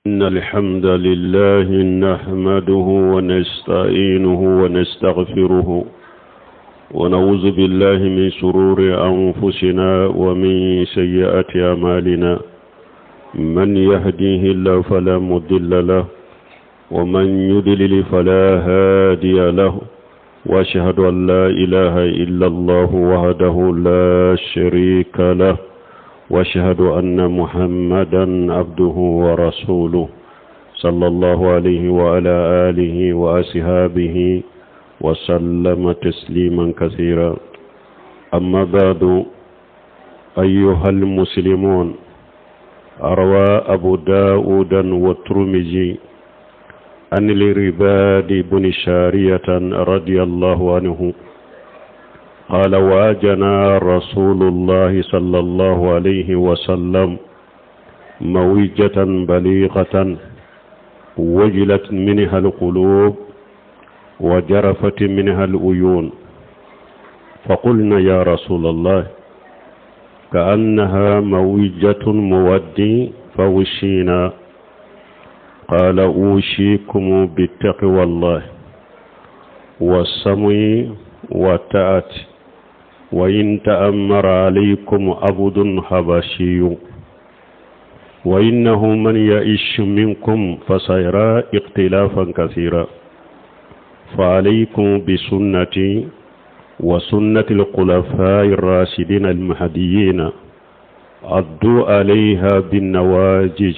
إن الحمد لله نحمده ونستعينه ونستغفره ونعوذ بالله من شرور أنفسنا ومن سيئات أعمالنا من يهديه الله فلا مضل له ومن يضلل فلا هادي له وأشهد أن لا إله إلا الله وحده لا شريك له واشهد ان محمدا عبده ورسوله صلى الله عليه وعلى اله واصحابه وسلم تسليما كثيرا اما بعد ايها المسلمون روى ابو داود والترمذي عن الرباد بن شارية رضي الله عنه قال واجنا رسول الله صلى الله عليه وسلم موجة بليغة وجلت منها القلوب وجرفت منها العيون فقلنا يا رسول الله كأنها موجة مودي فوشينا قال أوشيكم بتقوى الله والسمع والطاعة وإن تأمر عليكم عبد حبشي وإنه من يعيش منكم فسيرى اختلافا كثيرا فعليكم بسنتي وسنة الخلفاء الراشدين المهديين عضوا عليها بالنواجج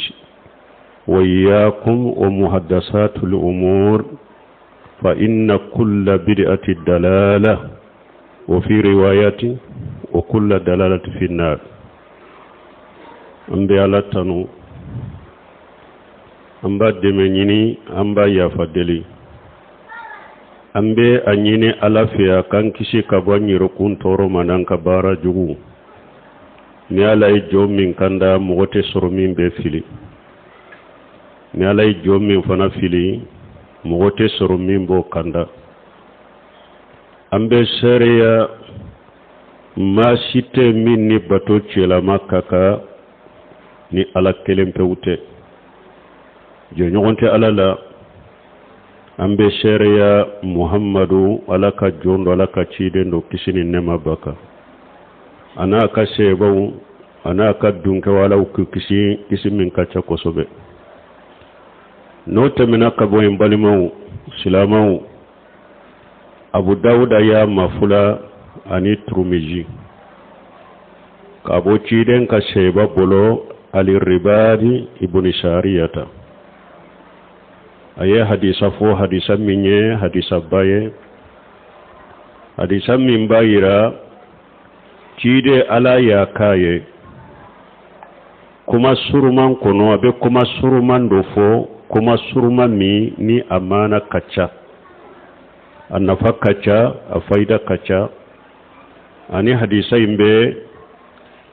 وإياكم ومحدثات الأمور فإن كل بدعة دلالة وفي رواية وكل دلالة في النار an bɛ ala tanu an b'a dɛmɛ ɲini an b'a yafa deli an bɛ a ɲini ala fɛ a k'an kisi ka bɔ an yɛrɛkun tɔɔrɔ ma n'an ka baara jugu ni ala ye jɔn min kanda mɔgɔ tɛ sɔrɔ min bɛ fili ni ala ye jɔn min fana fili mɔgɔ tɛ sɔrɔ min b'o kanda an bɛ seereya maa si tɛ min ni bato cɛlama ka kan ni ala kelen pewu tɛ jɛɲɔgɔn tɛ ala la an bɛ seereya muhammadu ala ka jɔn don ala ka ciden don kisi ni nɛɛma b'a kan a n'a ka sebaw a n'a ka dunkɛwalaw k'u kisi kisi min ka ca kosɛbɛ n'o tɛmɛna ka bɔ yen balimaw silamɛw abu dawuda y'a mafula ani turumiji ka bɔ ciden ka seba bolo aliribadi ibuni sariyata a ye hadisa fɔ hadisa min ye hadisaba ye hadisa min b'a yira ciden ala y'a k'a ye kuma suruman kɔnɔ a bɛ kuma suruman dɔ fɔ kuma suruman min ni a maana ka ca a nafa ka ca a fayida ka ca ani hadisa in bɛ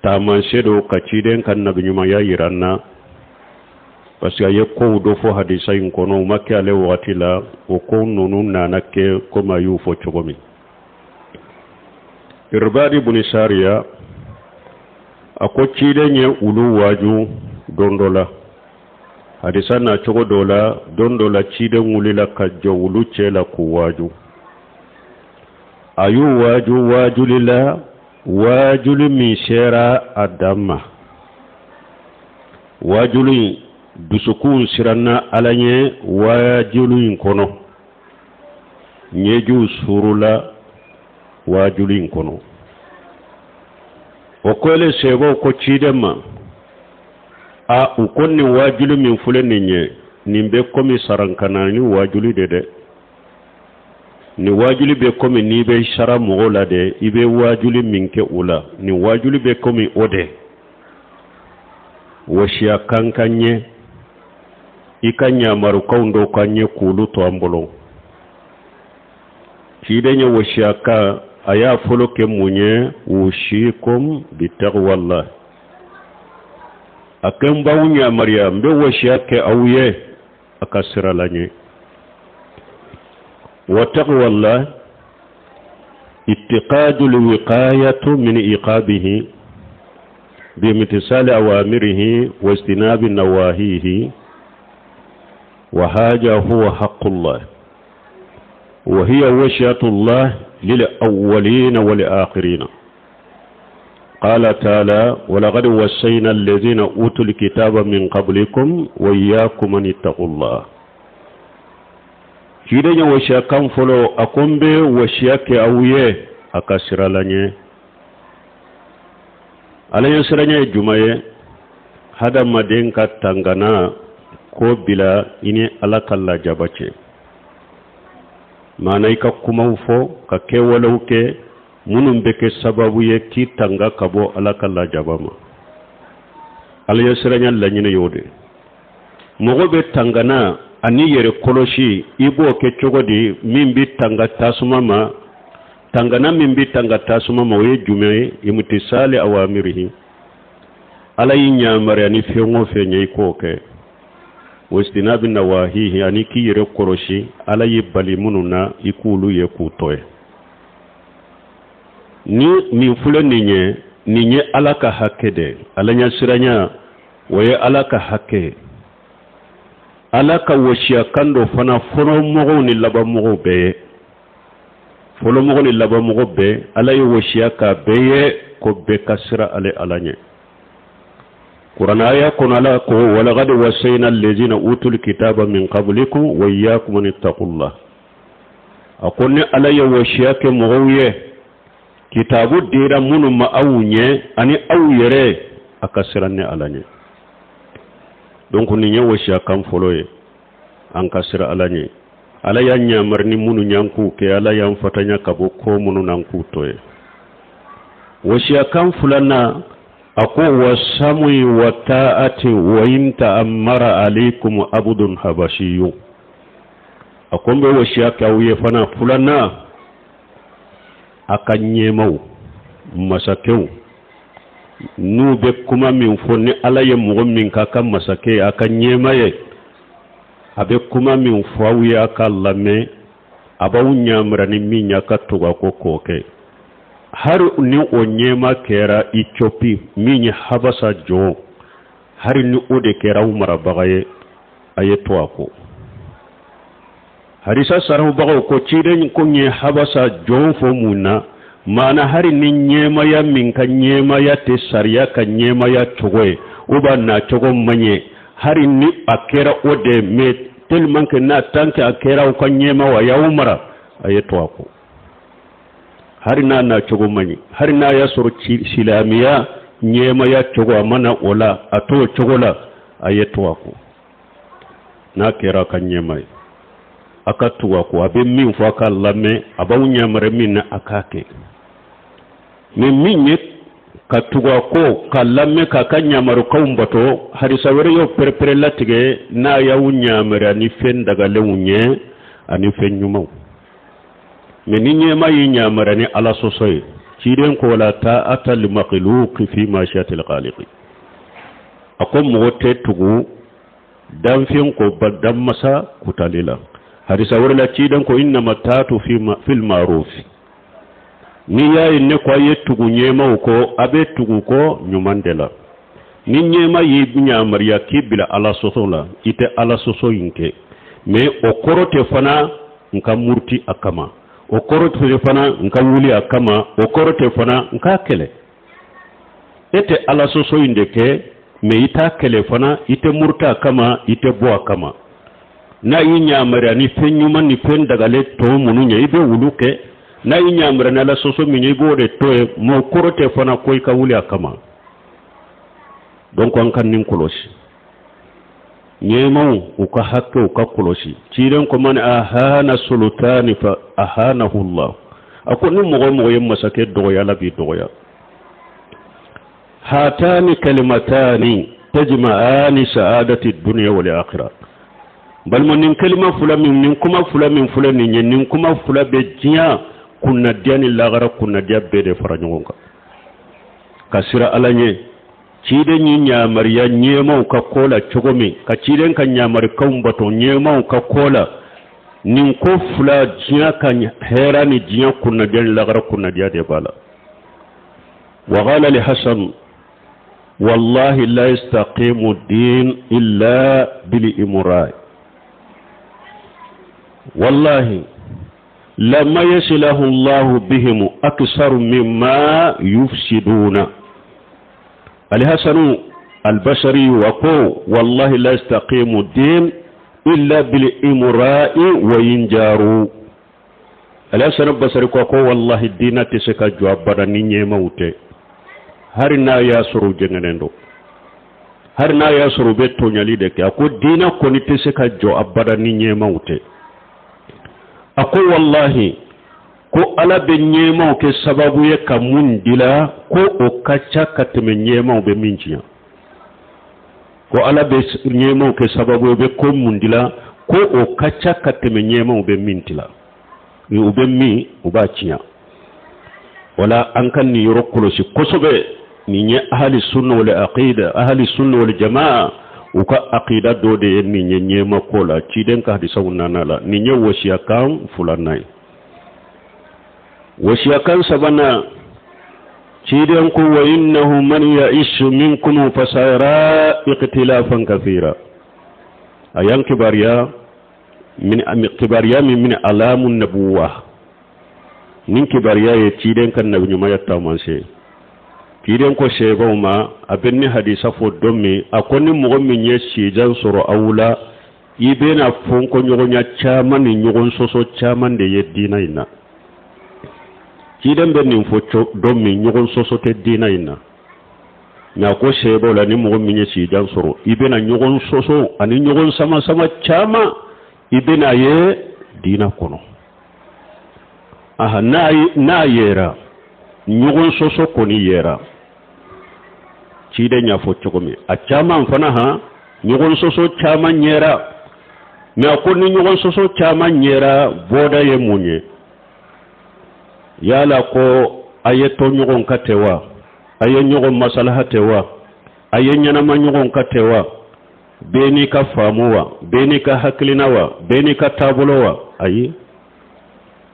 taamasiyɛn don ka ciden ka nabiɲumanya yira an na parce que a ye kow dɔ fɔ hadisa in kɔnɔ u ma kɛ ale wagati la o kow ninnu nana kɛ komi a y'u fɔ cogo min irbadi buni sariya a ko ciden ye olu waaju don dɔ la hadisa na cogo dɔ la don dɔ la ciden wulila ka jɔ olu cɛ la k'u waaju a y'u waaju waajuli la waajuli min sera a dan ma waajuli in dusukun siranna ala ɲɛ waajuli in kɔnɔ ɲɛjiw suurula waajuli in kɔnɔ o kɛlen sebaw ko ciden ma a u ko nin waajuli min filɛ nin ye nin bɛ komi sarankanani waajuli de dɛ nin waajuli bɛ komi n'i bɛ sara mɔgɔw la dɛ i bɛ waajuli min kɛ u la nin waajuli bɛ komi o de wasiya kan k'an ye i ka ɲamarukanw dɔw k'an ye k'olu to an bolo ciden ye wasiya kan a y'a fɔlɔ kɛ mun ye usikum bitaqwallah a ko n b'aw ɲamariya n bɛ wasiya kɛ aw ye a ka siran ala ɲɛ wa taqwallah ittiqadul wiqayatu min iqabihi bimtisali awamirihi wa ijtinabi nawahihi. وهذا هو حق الله وهي وصية الله للأولين والآخرين قال تعالى ولقد وصينا الذين أوتوا الكتاب من قبلكم وإياكم أن اتقوا الله ciden ye wasiya kan fɔlɔ a ko n bɛ wasiya kɛ aw ye a ka siran ala ɲɛ ala ɲɛ siranya ye jumɛn ye hadamaden ka tangana ko bila i ni ala ka lajaba cɛ maana i ka kumaw fɔ ka kɛwalew kɛ minnu bɛ kɛ sababu ye k'i tanga ka bɔ ala ka lajaba ma ala ɲɛ siranya laɲini y'o de mɔgɔ bɛ tangana ani yɛrɛ kɔlɔsi i b'o kɛ cogo di min bɛ tanga tasuma ma tangana min bɛ tanga tasuma ma o ye jumɛn ye imtisali awamirihi ala y'i yamaruya ni fɛn o fɛn ye i k'o kɛ wajtinabi nawahihi ani k'i yɛrɛ kɔlɔsi ala y'i bali minnu na i k'olu ye k'u to yen ni nin filɛ nin ye nin ye ala ka hakɛ de ala ɲɛsiranya o ye ala ka hakɛ ye ala ka wasiya kan dɔ fana fɔlɔmɔgɔw ni labanmɔgɔw bɛɛ ye fɔlɔmɔgɔ ni labanmɔgɔ bɛɛ ala ye wasiya k'a bɛɛ ye ko bɛɛ ka siran ale ala ɲɛ kuranɛ aya kɔnɔ ala ko walakad wasayna allazina utul kitaba min qablikum wa iyyakum an ittaqullah a ko ne ala ye wasiya kɛ mɔgɔw ye kitabu dira minnu ma aw ɲɛ ani aw yɛrɛ a ka siran ne ala ɲɛ donc nin ye wasiya kan fɔlɔ ye an ka siran ala ɲɛ ala y'an yamari ni minnu y'an k'u kɛ ala y'an fatanya ka bɔ ko minnu n'an k'u to ye wasiya kan filanan a ko wa samui wa ta'ati wa in ta'ammara alaykum abdun habashiyu a ko n bɛ wasiya kɛ aw ye fana filanan a ka ɲɛmaw masakɛw n'u bɛ kuma min fɔ ni ala ye mɔgɔ min k'a ka masakɛ ye a ka ɲɛma ye a bɛ kuma min fɔ aw ye a k'a lamɛn a b'aw ɲamara ni min ye a ka tugu a kɔ k'o kɛ hari ni o ɲɛma kɛra Ethiopie min ye habasa jɔn hari ni o de kɛra aw marabaga ye a ye to a kɔ hadisa sarahubagaw ko ciden ko ye habasa jɔn fɔ mun na maana hari ni ɲɛmaya min ka ɲɛmaya tɛ sariya ka ɲɛmaya cogo ye u b'a na cogo man ɲɛ hari ni a kɛra o de mais tellement que n'a tant que a kɛra aw ka ɲɛma wa a y'aw mara a ye to a kɔ hari n'a na cogo man ɲi hari n'a y'a sɔrɔ silamɛya ɲɛmaya cogo a ma na o la a t'o cogo la a ye to a kɔ n'a kɛra a ka ɲɛma ye a ka tugu a kɔ a bɛ min fɔ a k'a lamɛn a b'aw ɲamara min na a k'a kɛ mais min ye ka tugu a kɔ k'a lamɛn k'a ka ɲamarukanw bato hadisa wɛrɛ y'o pɛrɛpɛrɛ latigɛ n'a y'aw ɲamaruya ni fɛn dagalenw ye ani fɛn ɲumanw mais ni ɲɛma y'i ɲamara ni ala sɔsɔ ye ciden ko la ta'ata li makhluqi fi ma'siyatil khaliqi a ko mɔgɔ tɛ tugu danfɛn kɔ ba danmasa kutali la hadisa wɛrɛ la ciden ko innama ta'atu fil ma'ruf n'i y'a ye ne ko a ye tugu ɲɛmaw kɔ a bɛ tugu kɔ ɲuman de la ni ɲɛma y'i ɲamariya k'i bila ala sɔsɔ la i tɛ ala sɔsɔ in kɛ mais o kɔrɔ tɛ fana n ka muruti a kama o kɔrɔ tɛ fana n ka wuli a kama o kɔrɔ tɛ fana n k'a kɛlɛ e tɛ ala sɔsɔ in de kɛ mais i t'a kɛlɛ fana i tɛ muruti a kama i tɛ bɔ a kama n'a y'i ɲamariya ni fɛn ɲuman ni fɛn dagalen tɔ minnu ye i bɛ olu kɛ n'a y'i ɲamariya ni ala sɔsɔ min ye i b'o de to yen mais o kɔrɔ tɛ fana ko i ka wuli a kama donc an ka nin kɔlɔsi ɲɛmaw u ka hakɛw ka kɔlɔsi ciden ko man ahana sultani fa ahanahu Allah a ko ni mɔgɔ o mɔgɔ ye masakɛ dɔgɔya ala b'i dɔgɔya hatani kalimatani tajma'ani sa'adati dunya wal akhirah balima nin kalima fila min nin kuma fila min filɛ nin ye nin kuma fila bɛ diɲɛ kunnadiya ni lagara kunnadiya bɛɛ de fara ɲɔgɔn kan ka siran ala ɲɛ ciden y'i ɲamariya ɲɛmaw ka ko la cogo min ka ciden ka ɲamarikanw bato ɲɛmaw ka ko la nin ko fila diɲɛ ka hɛra ni diɲɛ kunnadiya ni lagara kunnadiya de b'a la wa qala li hasan wallahi la yastaqimu din illa bil imra Wallahi lama yasilahu llahu bihim aksaru mimma yufsiduna. Alhasanu albasari wa ko wallahi la yastaqimu din illa bil imra'i wa injaru. Alhasanu basari ko ko wallahi diina tɛ se ka jɔ abada ni ɲɛmaw tɛ, hari n'a y'a sɔrɔ u jɛngɛnen don, hari n'a y'a sɔrɔ u bɛ tɔɲali de kɛ. A ko diina kɔni tɛ se ka jɔ abada ni ɲɛmaw tɛ. A ko wallahi ko Ala bɛ ɲɛmaw kɛ sababu ye ka mun dila, ko o ka ca ka tɛmɛ ɲɛmaw bɛ min tiɲɛ. Ko Ala bɛ ɲɛmaw kɛ sababu ye u bɛ ko mun dila, ko o ka ca ka tɛmɛ ɲɛmaw bɛ min tila, u bɛ min u b'a tiɲɛ. Wala an ka nin yɔrɔ kɔlɔsi kosɛbɛ. Nin ye ahali sunna wal aqida, ahali sunna wal jamaa u ka aqida dɔ de ye nin ye ɲɛma ko la. Ciden ka hadisaw nana la. Nin ye wasiyakan filanan ye. Wasiyakan sabanan, ciden ko wa innahu man ya'ish minkum fasayara ikhtilafan kathira. A y'an kibaruya min kibaruya min min alamu nabuwa. Nin kibaruya ye ciden ka nabiɲumanya taamasiyɛn. Ciden ko seebaw ma, a bɛ ni hadisa fɔ don min, a ko ni mɔgɔ min ye sijan sɔrɔ aw la, i bɛna fɔnkɔɲɔgɔnya caman ni ɲɔgɔn sɔsɔ caman de ye diina in na. Ciden bɛ nin fɔ don min, ɲɔgɔn sɔsɔ tɛ diina in na, nka a ko seebaw la, ni mɔgɔ min ye sijan sɔrɔ, i bɛna ɲɔgɔn sɔsɔ ani ɲɔgɔn sama-sama caman i bɛna ye diina kɔnɔ. Aha, n'a yera ɲɔgɔn sɔsɔ kɔni yera, ciden y'a fɔ cogo min, a caman fana han ɲɔgɔn sɔsɔ caman yera. Mɛ a ko ni ɲɔgɔn sɔsɔ caman yera, bɔda ye mun ye? Yala ko a ye to ɲɔgɔn ka tɛ wa? A ye ɲɔgɔn masalaha tɛ wa? A ye ɲɛnama ɲɔgɔn ka tɛ wa? Bɛɛ n'i ka faamu wa? Bɛɛ n'i ka hakilina wa? Bɛɛ n'i ka taabolo wa? Ayi,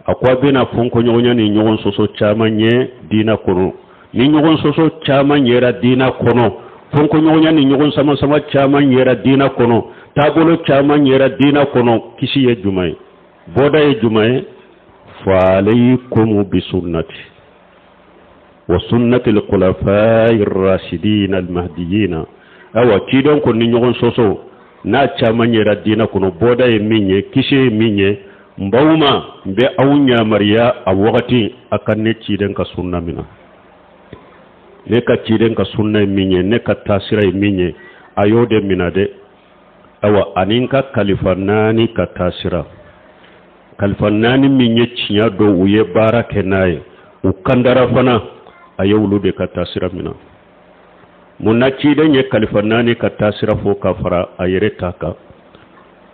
a ko a bɛna fɔnkɔɲɔgɔnya ni ɲɔgɔn sɔsɔ caman ye diina kɔnɔ. Ni ɲɔgɔn sɔsɔ caman yera diina kɔnɔ, fɔnkɔɲɔgɔnya ni ɲɔgɔn sama-sama caman yera diina kɔnɔ, taabolo caman yera diina kɔnɔ, kisi ye jumɛn ye? Bɔda ye jumɛn ye? Fa alaykum bi sunnati wa sunnati al-khulafai ar-rashidin al-mahdiyyin. Awa, ciden ko ni ɲɔgɔn sɔsɔ n'a caman yera diina kɔnɔ, bɔda ye min ye, kisi ye min ye, n baw ma, n bɛ aw yamaruya a wagati a ka ne ciden ka sunna minɛ. Ne ka ciden ka sunna ye min ye, ne ka taasira ye min ye, a y'o de minɛ dɛ. Awa, ani n ka kalifa naani ka taasira, kalifa naani min ye tiɲɛ don, u ye baara kɛ n'a ye, u kandara fana, a ye olu de ka taasira minɛ. Mun na ciden ye kalifa naani ka taasira fɔ ka fara a yɛrɛ ta kan?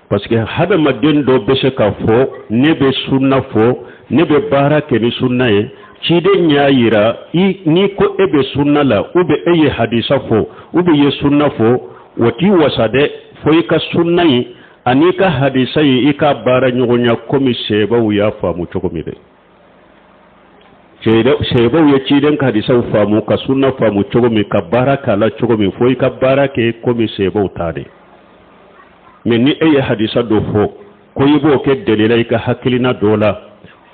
Parce que hadamaden dɔ bɛ se k'a fɔ ne bɛ sunna fɔ, ne bɛ baara kɛ ni sunna ye. Ciden y'a yira n'i ko e bɛ sunna la, ou bien e ye hadisa fɔ, ou bien i ye sunna fɔ, o t'i wasa dɛ, fo i ka sunna in ani ka hadisa in, i ka baara ɲɔgɔnya komi sebaw y'a faamu cogo min dɛ. Sebaw ye ciden ka hadisaw faamu ka sunna faamu cogo min, ka baara k'a la cogo min, fo i ka baara kɛ komi sebaw ta de. Mɛ ni e ye hadisa dɔ fɔ ko i b'o kɛ delila i ka hakilina dɔ la,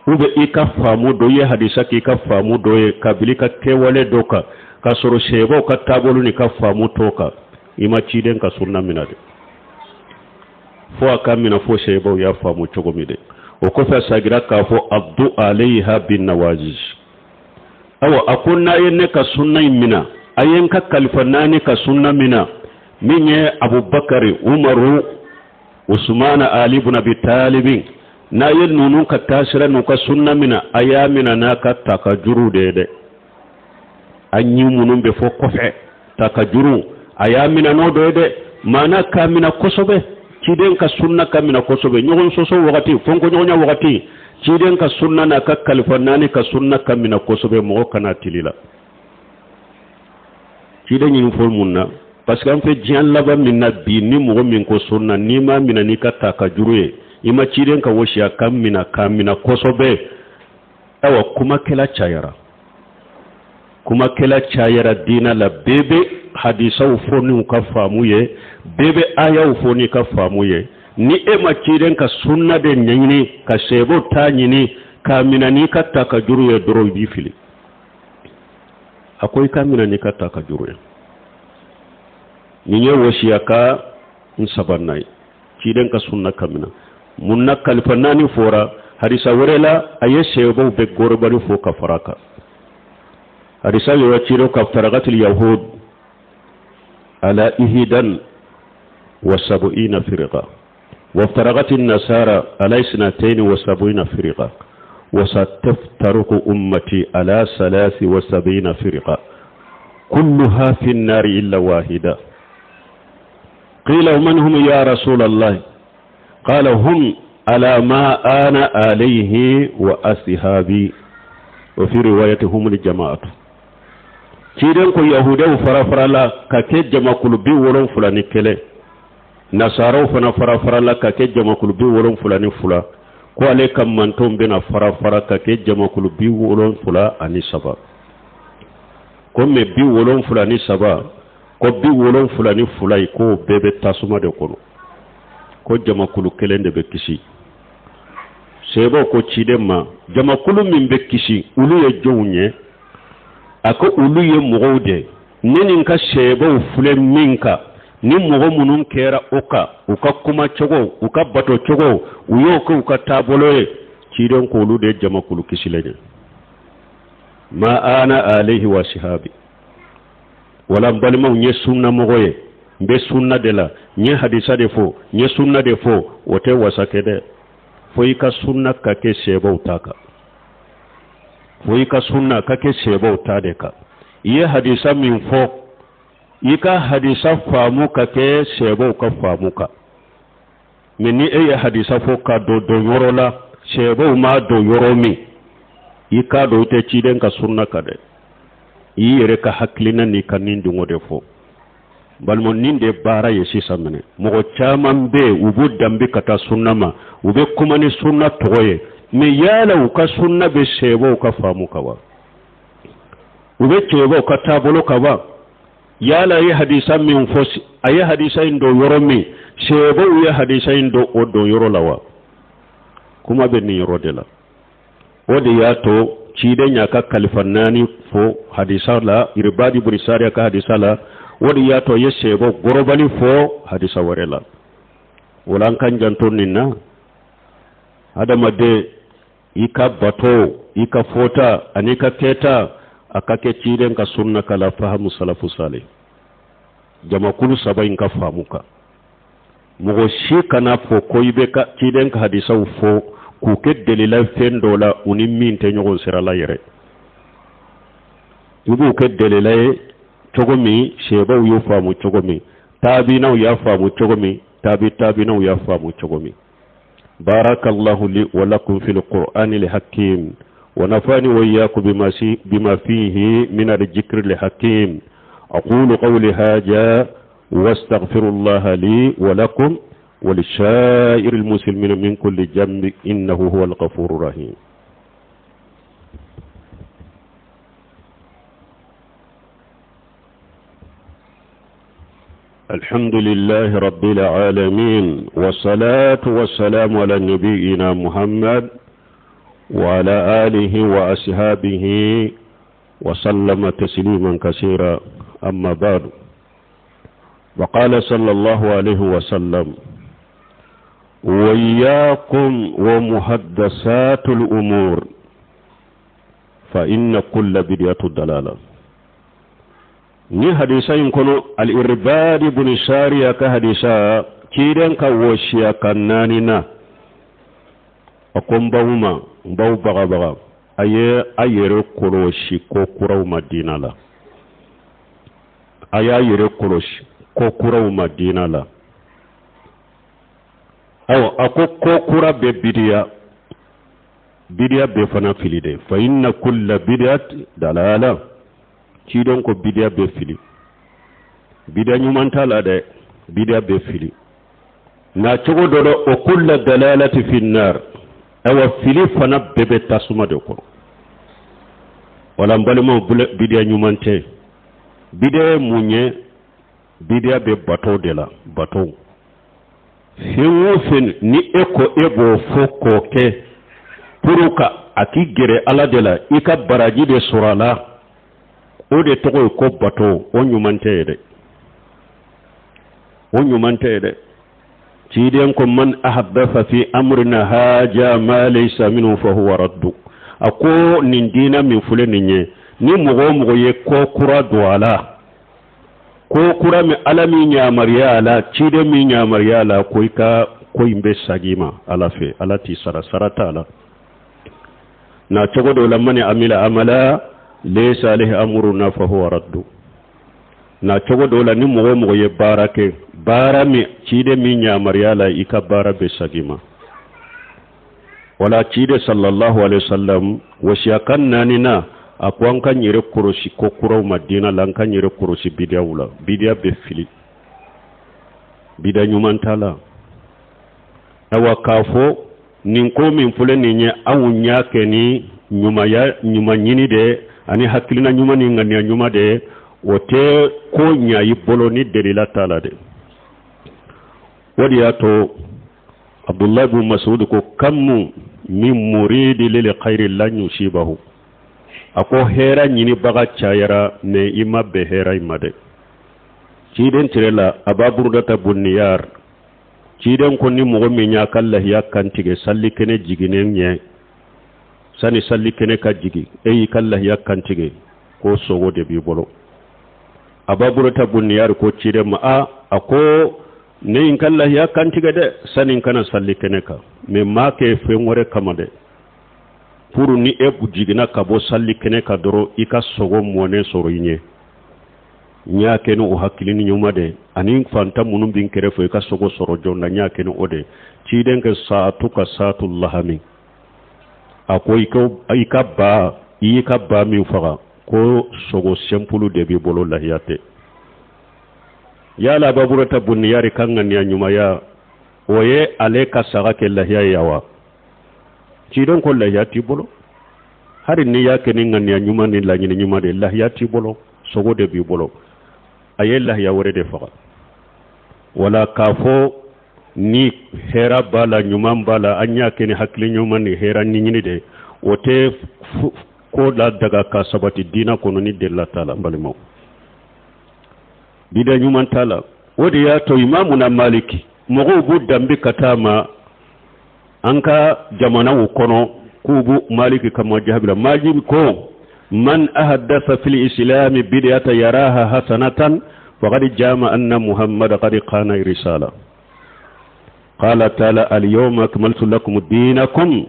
ou bien i ka faamu dɔ, i ye hadisa k'i ka faamu dɔ ye kabili ka kɛwale dɔ kan, k'a sɔrɔ sebaw ka taabolo ni ka faamu t'o kan, i ma ciden ka sunna minɛ dɛ. Fo a ka minɛ fo sebaw y'a faamu cogo min dɛ. O kɔfɛ a sagira k'a fɔ addu alayha bin nawajiz. Awa, a ko n'a ye ne ka sunna in minɛ, a ye n ka kalifa naani ka sunna minɛ, min ye Abubakari, Umaru, Usumana, Ali ibn Abi Talibin, n'a ye ninnu ka taasira n'u ka sunna minɛ, a y'a minɛ n'a ka takajuru de ye dɛ. A ɲi minnu bɛ fɔ kɔfɛ, takajuru, a y'a minɛ n'o dɔ ye dɛ. Maana k'a minɛ kosɛbɛ, ciden ka sunna ka minɛ kosɛbɛ. Ɲɔgɔn sɔsɔ wagati, fɔnkɔɲɔgɔnya wagati, ciden ka sunna n'a ka kalifa naani ka sunna ka minɛ kosɛbɛ, mɔgɔ kana tili la. Ciden ɲini fɔ mun na? Parce que an fɛ diɲɛ laban min na bi, ni mɔgɔ min ko sunna, n'i m'a minɛ n'i ka takajuru ye, i ma ciden ka wasiya ka minɛ k'a minɛ kosɛbɛ. Awa, kumakɛla cayara, kumakɛla cayara diina la. Bɛɛ bɛ hadisaw fɔ n'u ka faamu ye, bɛɛ bɛ ayaw fɔ n'i ka faamu ye. Ni e ma ciden ka sunna de ɲɛɲini ka sɛbɛw ta ɲini k'a minɛ n'i ka ta ka juru ye dɔrɔn, i b'i fili. A ko i ka minɛ n'i ka ta ka juru ye. Nin ye wasiya ka n sabanan ye, ciden ka sunna ka minɛ. Mun na kalifa naani fɔra? Hadisa wɛrɛ la, a ye sɛbɛw bɛɛ gɔrɔbali fɔ ka fara kan. Hadisa yɔrɔ ciden ka farakatil yahud ala ihidan wa sabu'ina firqa wa farakatil nasara ala isnataini wa sabu'ina firqa wa sataftaruku ummati ala salasi wa sabu'ina firqa kulluha fi an-nari illa wahida. Qila man hum ya rasul Allah? Qala hum ala ma ana alayhi wa ashabi, wa fi riwayati hum al-jama'atu. Ciden ko yahudaw fara-farala ka kɛ jamakulu 71, nasaraw fana fara-farala ka kɛ jamakulu 72, ko ale ka mantonw bɛna fara-fara ka kɛ jamakulu 73. Ko mɛ 73, ko 72 ye, k'o bɛɛ bɛ tasuma de kɔnɔ, ko jamakulu kelen de bɛ kisi. Sebaw ko ciden ma, jamakulu min bɛ kisi, olu ye jɔnw ye? A ko olu ye mɔgɔw de ne ni n ka sɛbɛw filɛ min kan. Ni mɔgɔ minnu kɛra o kan, u ka kuma cogo, u ka bato cogo, u y'o kɛ u ka taabolo ye, ciden ko olu de ye jamakulu kisilen ye. Ma ana alayhi wa sihabi. Wala n balimaw, n ye sunnamɔgɔ ye, n bɛ sunna de la, n ye hadisa de fɔ, n ye sunna de fɔ, o tɛ wasa kɛ dɛ. Fo i ka sunna ka kɛ sɛbɛw ta kan, fo i ka sunna ka kɛ sɛbɛw ta de kan. I ye hadisa min fɔ, i ka hadisa faamu ka kɛ sɛbɛw ka faamu kan. Mɛ ni e ye hadisa fɔ ka don don yɔrɔ la, sɛbɛw m'a don yɔrɔ min, i k'a dɔn i tɛ ciden ka sunna kan dɛ, i yɛrɛ ka hakilina n'i ka nin dungo de fɔ. Balima, nin de baara ye sisan minɛ. Mɔgɔ caman bɛ yen, u b'u danbe ka taa sunna ma, u bɛ kuma ni sunna tɔgɔ ye, mɛ yala u ka sunna bɛ sɛbɛw ka faamu kan wa? U bɛ cɛbaw ka taabolo kan wa? Yala a ye hadisa min fɔ, a ye hadisa in don yɔrɔ min, sɛbɛw ye hadisa in don o don yɔrɔ la wa? Kuma bɛ nin yɔrɔ de la. O de y'a to ciden y'a ka kalifa naani fɔ hadisa la, Iribadi bun Sariya ka hadisa la. O de y'a to a ye sɛbɛw gɔrɔbali fɔ hadisa wɛrɛ la. O la, an kan janto nin na. Hadamaden, i ka bato, i ka fɔta ani i ka kɛta, a ka kɛ ciden ka sunna kala fahamu salafu salih, jamakulu saba in ka faamu kan. Mɔgɔ si kana fɔ ko i bɛ ka ciden ka hadisaw fɔ k'u kɛ delila fɛn dɔ la, u ni min tɛ ɲɔgɔn sira la yɛrɛ. I b'u kɛ delila ye cogo min, sɛbaw y'u faamu cogo min, taabinaw y'a faamu cogo min, taabi taabinaw y'a faamu cogo min. بارك الله لي ولكم في القرآن الحكيم ونفعني وإياكم بما فيه من الذكر الحكيم. أقول قولي هذا واستغفر الله لي ولكم ولسائر المسلمين من كل ذنب، إنه هو الغفور الرحيم. الحمد لله رب العالمين، والصلاة والسلام على نبينا محمد وعلى آله وأصحابه وسلم تسليما كثيرا. أما بعد، وقال صلى الله عليه وسلم: وإياكم ومحدثات الأمور، فإن كل بدعة ضلالة. Ni hadisa in kɔnɔ, Al-Irbad bun Sariya ka hadisa, ciden ka wɔsiya ka naani na, a ko n baw ma, n baw bagabaga, a ye a yɛrɛ kɔlɔsi ko kuraw ma diina la, a y'a yɛrɛ kɔlɔsi ko kuraw ma diina la. Awa, a ko ko kura bɛ bidiya, bidiya bɛɛ fana fili de. Fa inna kulla bidiyat dalala. Ciden ko bidiya bɛ fili, bidiya ɲuman t'a la dɛ, bidiya bɛ fili nka cogo dɔ dɔ. O kulla dalalati fi nar. Awa, fili fana bɛɛ bɛ tasuma de kɔnɔ. Wala n balimaw, bidiya ɲuman tɛ. Bidiya ye mun ye? Bidiya bɛ bato de la, bato. Fɛn o fɛn ni e ko e b'o fɔ k'o kɛ pour ka a k'i gɛrɛ Ala de la, i ka baraji de sɔrɔ a la, o de tɔgɔ ye ko bato. O ɲuman tɛ ye dɛ, o ɲuman tɛ ye dɛ. Ciden ko man ahadatha fi amrina haja ma laysa minhu fa huwa raddu. A ko nin diina min filɛ nin ye, ni mɔgɔ o mɔgɔ ye ko kura don a la, ko kura min Ala m'i yamaruya a la, ciden m'i yamaruya a la, ko i ka ko in bɛ sagi ma Ala fɛ, Ala t'i sara, sara t'a la. Na cogo dɔ la, man amila amala laysa alayhi amruna fa huwa raddu. Na cogo dɔ la, ni mɔgɔ o mɔgɔ ye baara kɛ, baara min ciden m'i yamaruya la, i ka baara bɛ sagi ma. Wala ciden sallallahu alaihi wasallam wasiyakan naaninan, a ko an k'an yɛrɛ kɔlɔsi ko kuraw ma diina la, an k'an yɛrɛ kɔlɔsi bidiyaw la. Bidiya bɛ fili, bidiya ɲuman t'a la. Ayiwa, k'a fɔ nin ko min filɛ nin ye, anw y'a kɛ ni ɲumanya, ɲuman ɲini de ani hakilina ɲuman ni ŋaniya ɲuman de, o tɛ ko ɲa i bolo ni delila t'a la dɛ. O de y'a to Abdullahi bin Masud ko kam min muridi lil khairi lan yusibahu. A ko hɛra ɲinibaga cayara, mais i ma bɛn hɛra in ma dɛ. Ciden tire la, Aba Burudata bun Niyar, ciden ko ni mɔgɔ min y'a ka lahiya kantigɛ salikɛnɛ jiginnen ɲɛ, sani salikɛnɛ ka jigin, e y'i ka lahiya kantigɛ, ko sogo de b'i bolo. Aba Burudata bun Niyar ko ciden ma, a a ko ne ye n ka lahiya kantigɛ dɛ sani n ka na salikɛnɛ kan, mais n m'a kɛ fɛn wɛrɛ kama dɛ, pour ni e jiginna ka bɔ salikɛnɛ kan dɔrɔn, i ka sogo mɔnen sɔrɔ i ɲɛ. N y'a kɛ ni o hakilini ɲuman de ani fantan minnu bɛ n kɛrɛfɛ, i ka sogo sɔrɔ joona, n y'a kɛ ni o de. Ciden ko saatuka saatu lahami. A ko i ka ba, i y'i ka ba min faga, ko sogo sɛnpulu de b'i bolo, lahiya tɛ. Yala Aba Burudata bun Niyari ka ŋaniya ɲumanya, o ye ale ka saga kɛ lahiya ye wa? Ciden ko lahiya t'i bolo. Hali n'i y'a kɛ ni ŋaniya ɲuman ni laɲini ɲuman de, lahiya t'i bolo, sogo de b'i bolo. A ye lahiya wɛrɛ de faga. Wala k'a fɔ ni hɛra b'a la, ɲuman b'a la, an y'a kɛ ni hakili ɲuman ni hɛra ɲini de, o tɛ ko la daga ka sabati diina kɔnɔ ni delila t'a la. N balimaw, bida ɲuman t'a la. O de y'a to Imamuna Maliki, mɔgɔw b'u danbe ka taa ma an ka jamanaw kɔnɔ k'u b'u Maliki ka majahabi la. Maliki ko man ahadatha fil islami bid'ata yaraha hasanatan faqad jama anna Muhammad qad khana risala. Qala ta'ala al yawma akmaltu lakum dinakum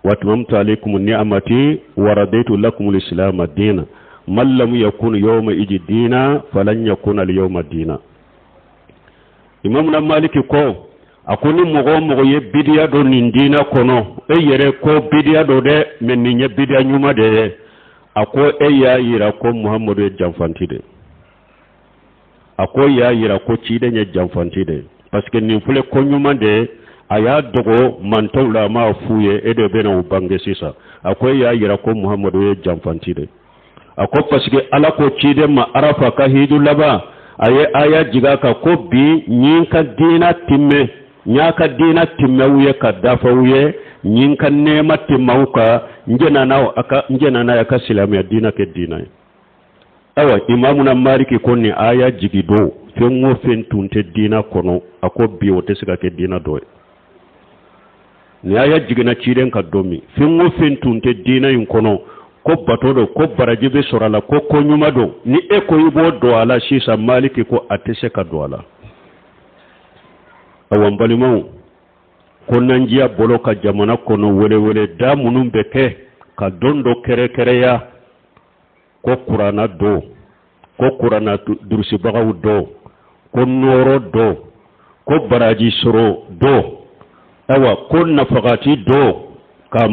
wa atmamtu alaykum ni'mati wa raditu lakum al islam dina. Man lam yakun yawma iji dina falan yakuna al yawma dina. Imamuna Maliki ko, a ko ni mɔgɔ o mɔgɔ ye bidiya don nin diina kɔnɔ, e yɛrɛ ko bidiya don dɛ, mais nin ye bidiya ɲuman de ye, a ko e y'a yira ko Muhamadu ye janfanti de. A ko y'a yira ko ciden ye janfanti de, parce que nin filɛ ko ɲuman de ye, a y'a dogo mantɔw la, a m'a f'u ye, e de bɛna o bange sisan. A ko e y'a yira ko Muhamadu ye janfanti de. A ko parce que Ala ko ciden ma Arafa ka hiju laban, a ye aya jigin a kan ko bi n y'i ka diina timmɛ, n y'a ka diina timmɛ u ye ka dafa u ye, n ye n ka nɛɛma timmɛ u kan, n jɛnna n'a ye a ka silamɛya diina kɛ diina ye. Ayiwa, Imamuna Maliki ko nin aya jigi don, fɛn o fɛn tun tɛ diina kɔnɔ, a ko bi o tɛ se ka kɛ diina dɔ ye. Nin aya jiginna ciden kan don min, fɛn o fɛn tun tɛ diina in kɔnɔ, ko bato don, ko baraji bɛ sɔrɔ a la, ko ko ɲuman don, ni e ko i b'o don a la sisan, Maliki ko a tɛ se ka don a la. Awa, n balimaw, ko nanjiya bolo ka jamana kɔnɔ, welewele da minnu bɛ kɛ ka don dɔ kɛrɛkɛrɛya ko kuranna don, ko kuranna durusibagaw don, ko nɔɔrɔ don, ko baraji sɔrɔ don, ayiwa, ko nafagati don, ka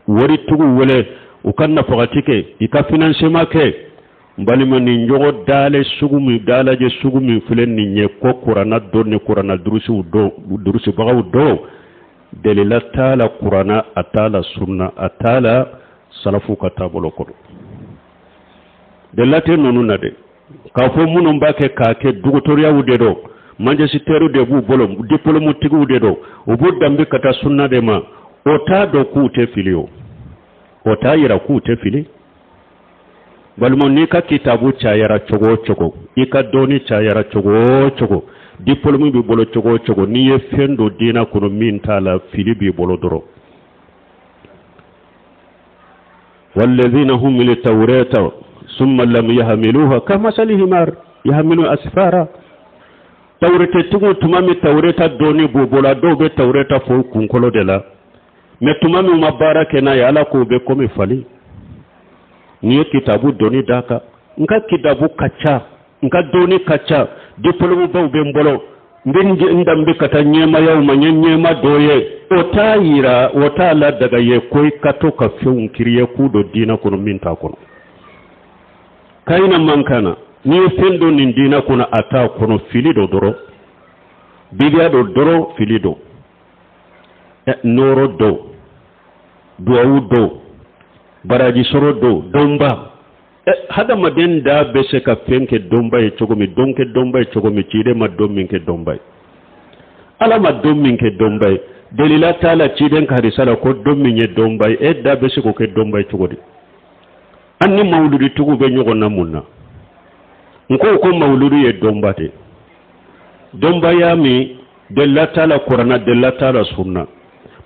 waritigiw wele u ka nafagati kɛ, i ka financement kɛ. N balima, nin ɲɔgɔn daalɛ sugu min, daalajɛ sugu min filɛ nin ye, ko kuranna don ni kuranna durusiw don, durusibagaw don, delila t'a la kuranna, a t'a la sunna, a t'a la salafu ka taabolo kɔnɔ. Delila tɛ ninnu na dɛ. K'a fɔ minnu b'a kɛ k'a kɛ dugutoriyaw de don. Magistère de b'u bolo, diplôme-tigiw de don, u b'u danbe ka taa sunna de ma. O t'a dɔn k'u tɛ fili, o o t'a yira k'u tɛ fili. Balima, n'i ka kitabu cayara cogo o cogo, i ka dɔnni cayara cogo o cogo, diplôme b'i bolo cogo o cogo, n'i ye fɛn don diinɛ kɔnɔ min t'a la, fili b'i bolo dɔrɔn. Walladhina humilu tawrata summa lam yahmiluha kamasali himar yahmilu asfara. Tawuretatigiw, tuma min tawureta dɔnni b'u bolo, a dɔw bɛ tawureta fɔ u kunkolo de la, mais tuma min u ma baara kɛ n'a ye, Ala k'o bɛ komi fali. N'i ye kitabu dɔnni d'a kan, n ka kitabu ka ca, n ka dɔnni ka ca, diplôme baw bɛ n bolo, n bɛ n danbe ka taa ɲɛmayaw ma, n ye ɲɛma dɔ ye, o t'a yira, o t'a ladaga ye ko i ka to ka fɛnw créer k'u don diinɛ kɔnɔ min t'a kɔnɔ. Kayina man kan na, n'i ye fɛn don nin diinɛ kɔnɔ, a t'a kɔnɔ, fili don dɔrɔn, bidiya don dɔrɔn, fili don. Nɔɔrɔ don, duwawu don, baraji sɔrɔ don, dɔnba. Hadamaden da bɛ se ka fɛn kɛ dɔnba ye cogo min, dɔn kɛ dɔnba ye cogo min, ciden ma dɔn min kɛ dɔnba ye, Ala ma dɔn min kɛ dɔnba ye, delila t'a la ciden ka hadisa la ko dɔn min ye dɔnba ye, e da bɛ se k'o kɛ dɔnba ye cogo di? An ni mawuluditigiw bɛ ɲɔgɔn na mun na? N ko ko mawuludu ye dɔnba de, dɔnbaya min delila t'a la Kuranna, delila t'a la sunna.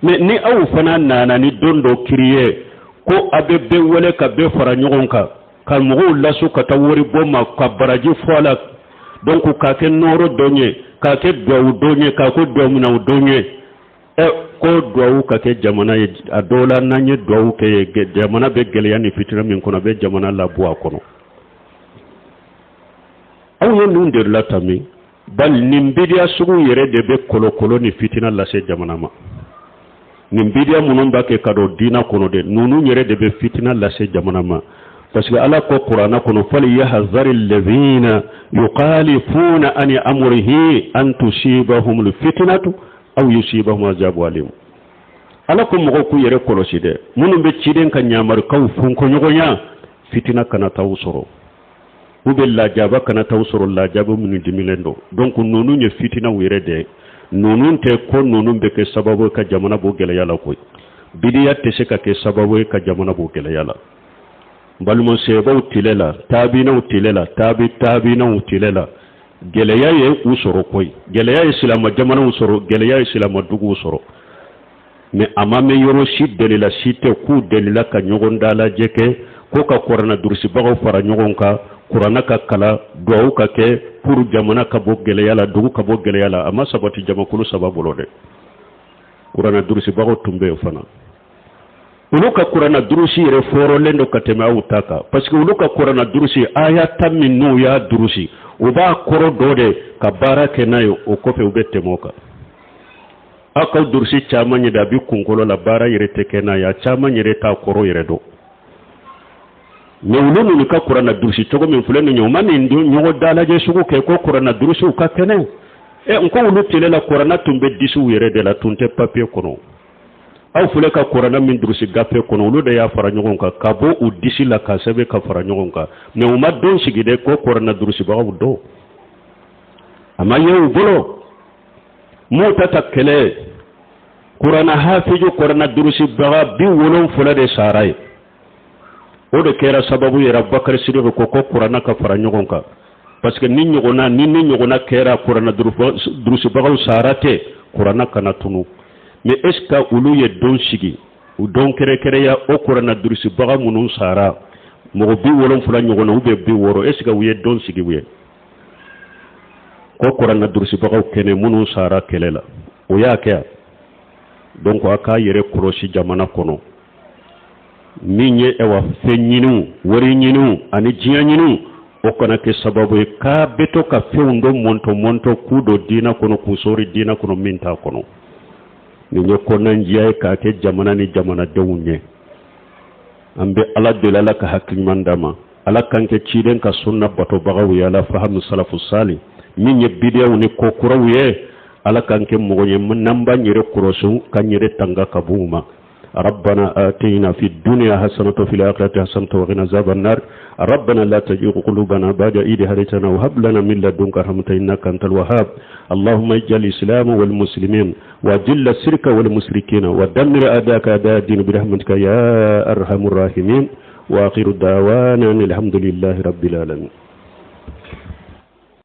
Mais ni aw fana nana ni don dɔ créer ko a bɛ bɛɛ wele ka bɛɛ fara ɲɔgɔn kan, ka mɔgɔw lasu ka taa wari bɔ ma, ka baraji fɔ a la, donc k'a kɛ nɔɔrɔ don ye, k'a kɛ duwawu don ye, k'a kɛ duwawu don ye, ɛ ko duwawu ka kɛ jamana ye. A dɔw la, n'an ye duwawu kɛ ye, jamana bɛ gɛlɛya ni fitina min kɔnɔ, a bɛ jamana labɔ a kɔnɔ. Aw ye ninnu de la min bali, nin bidiya sugu yɛrɛ de bɛ kolokolo ni fitina lase jamana ma. Nin bidiya minnu b'a kɛ ka don diinɛ kɔnɔ de, ninnu yɛrɛ de bɛ fitina lase jamana ma, parce que Ala ko Kuranɛ kɔnɔ: falyahzari alladhina yukhalifuna an amrihi an tusibahum fitnatu aw yusibahum azabu alim. Ala ko mɔgɔw k'u yɛrɛ kɔlɔsi dɛ, minnu bɛ ciden ka ɲamarikaw fɔnkɔɲɔgɔnya, fitina kana t'aw sɔrɔ, u bɛ lajaba kana t'aw sɔrɔ, lajaba minnu dimilen don. Donc ninnu ye fitinaw yɛrɛ de, ninnu tɛ ko ninnu bɛ kɛ sababu ye ka jamana bɔ gɛlɛya la koyi. Bidiya tɛ se ka kɛ sababu ye ka jamana bɔ gɛlɛya la. Balima, sebaw tile la, taabinaw tile la, taabi taabinaw tile la, gɛlɛya ye u sɔrɔ koyi. Gɛlɛya ye silama jamanaw sɔrɔ, gɛlɛya ye silama duguw sɔrɔ, mais a ma mɛn yɔrɔ si, delila si tɛ k'u delila ka ɲɔgɔn dalajɛ kɛ ko ka kuranna durusibagaw fara ɲɔgɔn kan, kuranna ka kala, duwawu ka kɛ pour jamana ka bɔ gɛlɛya la, dugu ka bɔ gɛlɛya la. A ma sabati jamakulu saba bolo dɛ. Kuranna durusibagaw tun bɛ yen fana, olu ka kuranna durusi yɛrɛ fɔrɔlen don ka tɛmɛ aw ta kan, parce que olu ka kuranna durusi, aya 10 min n'u y'a durusi, u b'a kɔrɔ dɔ de ka baara kɛ n'a ye, o kɔfɛ u bɛ tɛmɛ o kan. Aw ka durusi caman yɛrɛ, a bɛ kunkolo la, baara yɛrɛ tɛ kɛ n'a ye, a caman yɛrɛ t'a kɔrɔ yɛrɛ dɔn. Mais olu ninnu ka kuranna durusi cogo min filɛ nin ye, u ma nin ɲɔgɔn dalajɛ sugu kɛ ko kuranna durusiw ka kɛnɛ. Ɛ, n ko olu tile la, kuranna tun bɛ disiw yɛrɛ de la, tun tɛ papiye kɔnɔ. Aw filɛ ka kuranna min durusi gafe kɔnɔ, olu de y'a fara ɲɔgɔn kan ka bɔ u disi la ka sɛbɛn ka fara ɲɔgɔn kan. Mais u ma don sigi dɛ ko kuranna durusibagaw dɔn, a ma ye u bolo. Mutata kɛlɛ, kuranna hafiju, kuranna durusibaga 70 de sara ye. O de kɛra sababu yɛrɛ Abubakar Sidiki ko ko kuranna ka fara ɲɔgɔn kan, parce que ni ɲɔgɔnna ni ɲɔgɔnna kɛra, kuranna durusibagaw sara tɛ, kuranna kana tunu. Mais est ce que olu ye don sigi, u don kɛrɛkɛrɛya o kuranna durusibaga minnu sara, mɔgɔ 70 ɲɔgɔnna ou bien 60, est ce que u ye don sigi u ye ko kuranna durusibagaw kɛnɛ minnu sara kɛlɛ la? O y'a kɛ. Donc a k'a yɛrɛ kɔlɔsi jamana kɔnɔ. Min ye ɛwa fɛn ɲiniw, wari ɲiniw ani diɲɛ ɲiniw, o kana kɛ sababu ye k'a bɛ to ka fɛnw dɔ mɔntɔ mɔntɔ k'u don diinɛ kɔnɔ, k'u sɔri diinɛ kɔnɔ min t'a kɔnɔ. Nin ye kɔnɔnandiya ye k'a kɛ jamana ni jamanadenw ɲɛ. An bɛ Ala deli, Ala ka hakili ɲuman d'an ma, Ala k'an kɛ ciden ka sunna batobagaw ye, ala fahamu salafu sali. Min ye bidiyaw ni ko kuraw ye, Ala k'an kɛ mɔgɔ ye n'an b'an yɛrɛ kɔlɔsi, k'an yɛrɛ tanga ka bɔ u ma. ربنا آتينا في الدنيا حسنة وفي الآخرة حسنة وقنا عذاب النار ربنا لا تزغ قلوبنا بعد إذ هديتنا وهب لنا من لدنك رحمة إنك أنت الوهاب اللهم اجعل الإسلام والمسلمين وجل الشرك والمشركين ودمر أعداءك أعداء الدين برحمتك يا أرحم الراحمين وآخر دعوانا الحمد لله رب العالمين.